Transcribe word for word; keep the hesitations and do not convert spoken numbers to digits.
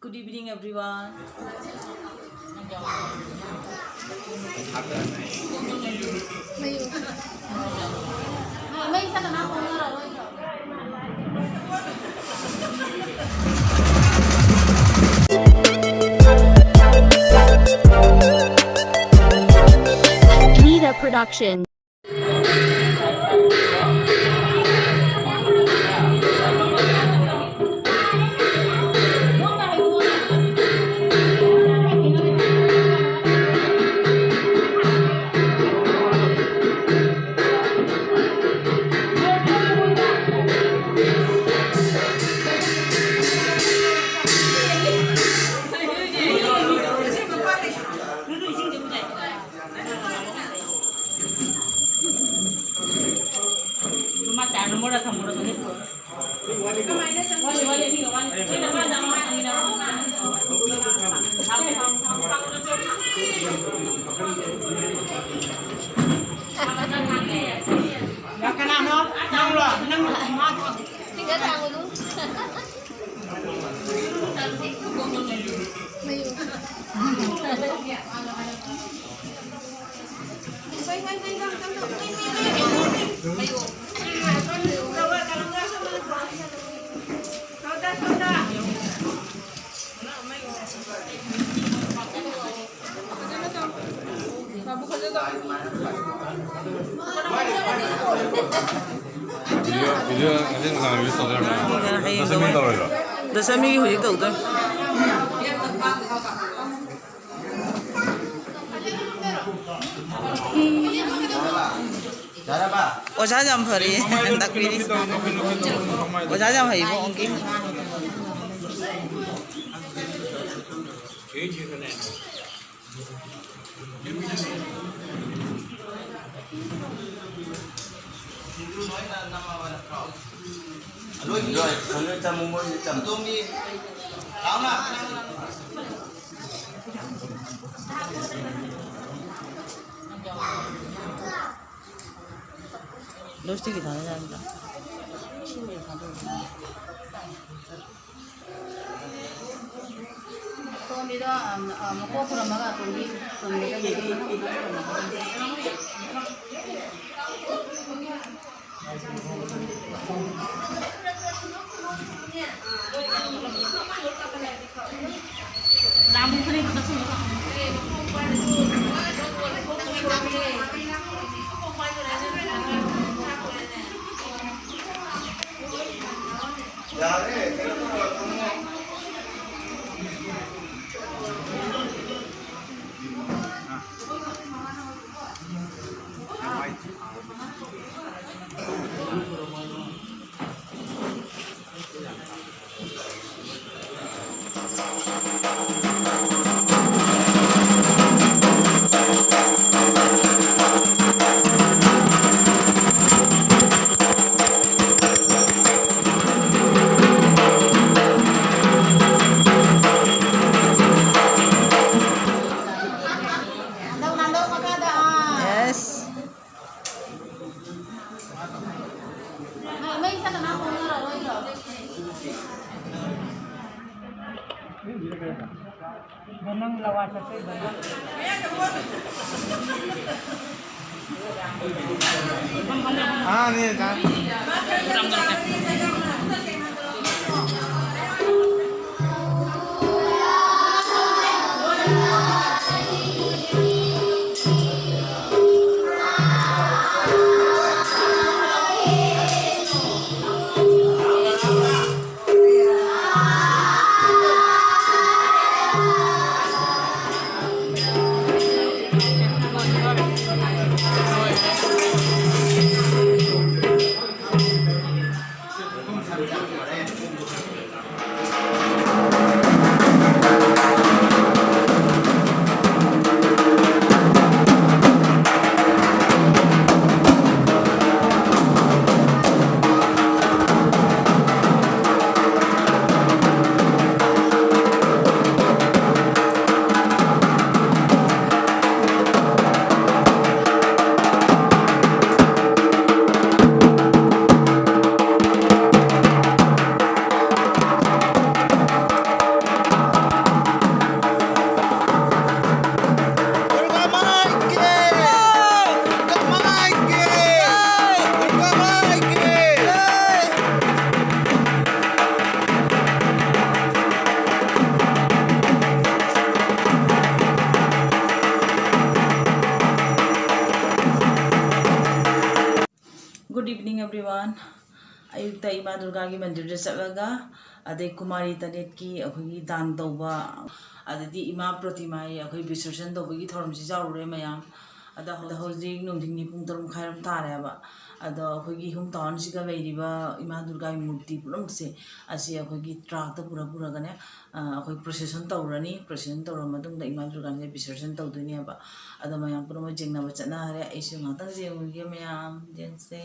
Good evening, everyone. Nita Production. ꯀꯅꯥꯅꯣ? ꯅꯪꯂꯣ? ꯅꯪ ꯃꯥ ꯁꯤꯡꯒꯜ ꯊꯥꯡꯕꯗꯨ꯫ ꯃꯌꯨꯝ꯫ ꯚꯤꯗꯤꯑꯣ ꯉꯁꯤ ꯅꯨꯡꯗꯥꯡ ꯔꯤꯂꯤꯁ ꯇꯧꯗꯣꯏꯔꯣ? ꯍꯌꯦꯡ ꯗꯁꯃꯤ ꯇꯧꯔꯣꯏ꯫ ꯇꯧꯔꯣꯏꯗ꯭ꯔꯣ? ꯗꯁꯃꯤꯒꯤ ꯍꯧꯖꯤꯛ ꯇꯧꯗꯣꯏ꯫ ꯑꯣꯖꯥ ꯌꯥꯝ ꯐꯔꯦ, ꯇꯥꯛꯄꯤꯔꯤ꯫ ꯑꯣꯖꯥ ꯌꯥꯝ ꯍꯩꯕꯣ, ꯑꯣꯡꯀꯤ꯫ ꯂꯣꯁꯇꯤꯒꯤ ꯊꯥꯅ ꯌꯥꯔꯝꯗ꯭ꯔꯥ? ꯏꯁꯤꯡꯗ ꯊꯥꯗꯧꯕ꯫ ꯃꯀꯣꯛ ꯈꯨꯔꯝꯃꯒ ꯑꯇꯣꯝꯕꯤ ꯈꯨꯔꯨꯝꯒꯗꯕꯅꯤ꯫ Yes. हाँ, नहीं, जान। ꯑꯌꯨꯛꯇ ꯏꯃꯥ ꯗꯨꯔꯒꯥꯒꯤ ꯃꯟꯗꯤꯔꯗ ꯆꯠꯂꯒ, ꯑꯗꯩ ꯀꯨꯃꯥꯔꯤ ꯇꯔꯦꯠꯀꯤ ꯑꯩꯈꯣꯏꯒꯤ ꯗꯥꯟ ꯇꯧꯕ, ꯑꯗꯩꯗꯤ ꯏꯃꯥ ꯄ꯭ꯔꯣꯇꯤꯃꯥꯒꯤ ꯑꯩꯈꯣꯏ ꯕꯤꯁꯔꯖꯟ ꯇꯧꯕꯒꯤ ꯊꯧꯔꯝꯁꯤ ꯌꯥꯎꯔꯨꯔꯦ ꯃꯌꯥꯝ꯫ ꯑꯗ ꯍꯧ-, ꯍꯧꯖꯤꯛ ꯅꯨꯡꯊꯤꯜꯒꯤ ꯄꯨꯡ ꯇꯔꯨꯛ ꯃꯈꯥꯏꯔꯣꯝ ꯇꯥꯔꯦꯕ꯫ ꯑꯗꯣ ꯑꯩꯈꯣꯏꯒꯤ ꯍꯨꯝ ꯇꯥꯎꯟꯁꯤꯒ ꯂꯩꯔꯤꯕ ꯏꯃꯥ ꯗꯨꯔꯒꯥꯒꯤ ꯃꯨꯔꯇꯤ ꯄꯨꯝꯅꯃꯛꯁꯦ, ꯑꯁꯤ ꯑꯩꯈꯣꯏꯒꯤ ꯇ꯭ꯔꯥꯛꯇ ꯄꯨꯔ ꯄꯨꯔꯒꯅꯦ, ꯑ, ꯑꯩꯈꯣꯏ ꯄ꯭ꯔꯣꯁꯦꯁꯟ ꯇꯧꯔꯅꯤ꯫ ꯄ꯭ꯔꯣꯁꯦꯁꯟ ꯇꯧꯔ ꯃꯇꯨꯡꯗ ꯏꯃꯥ ꯗꯨꯔꯒꯥꯁꯦ ꯕꯤꯁꯔꯖꯟ ꯇꯧꯗꯣꯏꯅꯦꯕ꯫ ꯑꯗꯣ ꯃꯌꯥꯝ ꯄꯨꯝꯅꯃꯛ ꯌꯦꯡꯅꯕ ꯆꯠꯅꯈꯔꯦ꯫ ꯑꯩꯁꯨ ꯉꯥꯛꯇꯪ ꯌꯦꯡꯉꯨꯒꯦ ꯃꯌꯥꯝ꯫ ꯌꯦꯡꯁꯦ꯫